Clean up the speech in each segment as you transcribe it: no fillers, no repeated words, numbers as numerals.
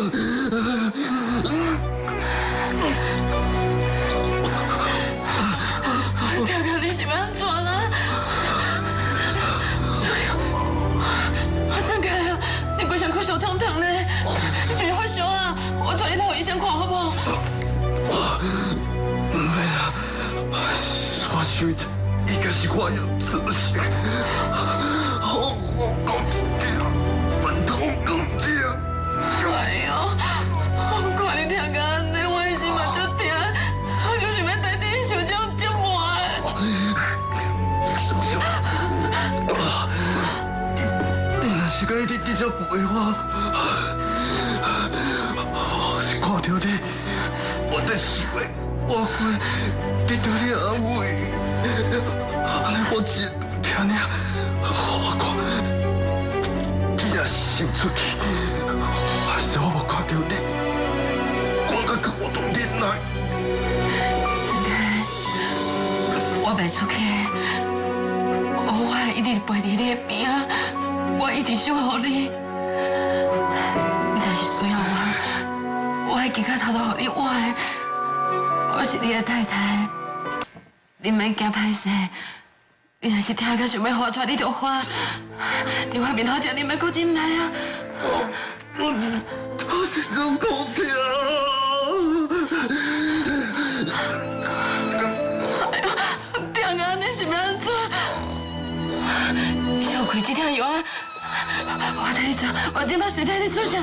哥哥，你是欲按怎啦？哎呦，阿正开啊，你规身躯烧烫烫咧，你是毋是发烧啊？我带你去予医生看好無？毋免啊，我想這應該是我有自信，好，我講痛，我頭夠痛。哎呦，我看你疼甲按呢，我的心嘛足疼，我就想欲代替你受這種折磨的。小小，你若是閣一直佇這陪我，我是看著你，我才想欲活過得著你安慰。按呢我真疼你，我看你若是先出去，還是我無看著你，我閣較有動力來。我袂出去，我會一直陪佇你的邊仔，我一直守護你。你若是需要我，我會緊較頭路予你活的。我是你的太太，你免驚歹勢。你若是疼甲想欲喊出來，你就喊。佇我面頭前，你免閣忍耐啊！我真正夠疼。哎呦，疼甲按呢是欲按怎？你先有開止疼藥啊！我替你做，我這擺隨替你注射。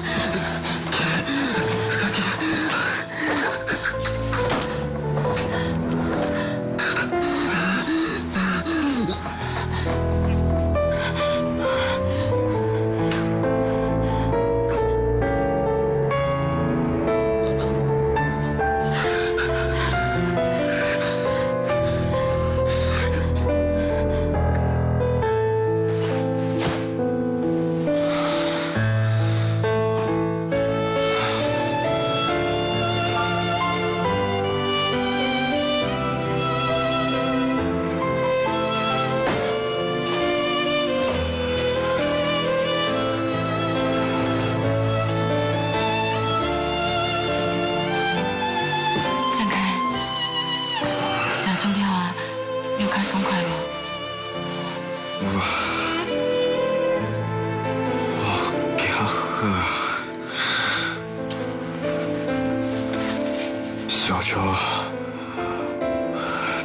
小秋，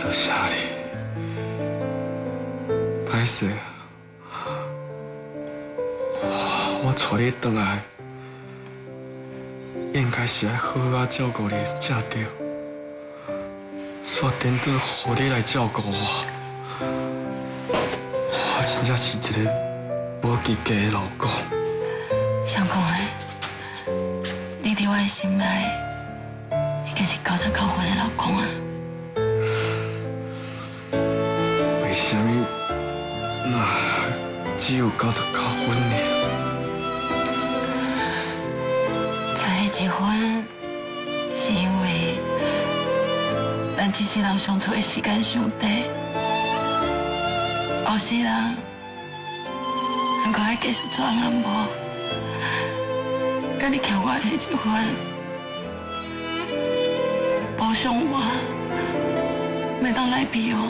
多謝你，歹勢，我帶你轉來，應該是愛好好照顧你才對，煞顛倒予你來照顧我，我真正是一个無資格的老公。相公的，你佇我的心內應該是99分的老公啊。為啥物那只有99分呢？差彼一分，是因為咱這世人相處的時間傷短，後世人還閣愛繼續做翁仔某。佮你欠我的彼一分，補償我，袂當來比哦。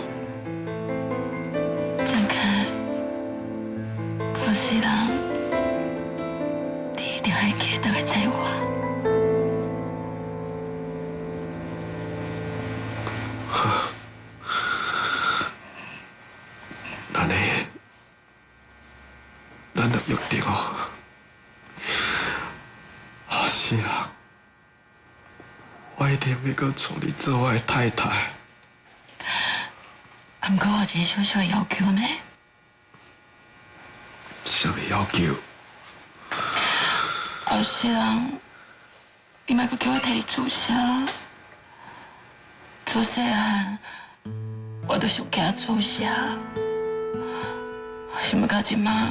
張開，後世人，你一定愛記得來載我。好，但係，咱就約定哦。後世人，我一定欲閣娶你做我的太太。啊，毋過我有一個小小的要求呢。啥物要求？後世人，你莫閣叫我替你注射。自細漢，我都上驚注射。想欲到這馬，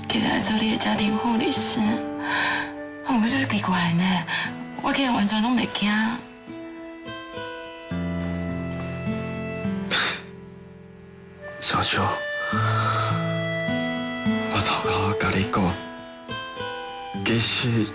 竟然來做你的家庭護理師，我就是奇怪呢，我竟然完全攏袂驚。小秋，我頭殼共你講，其實。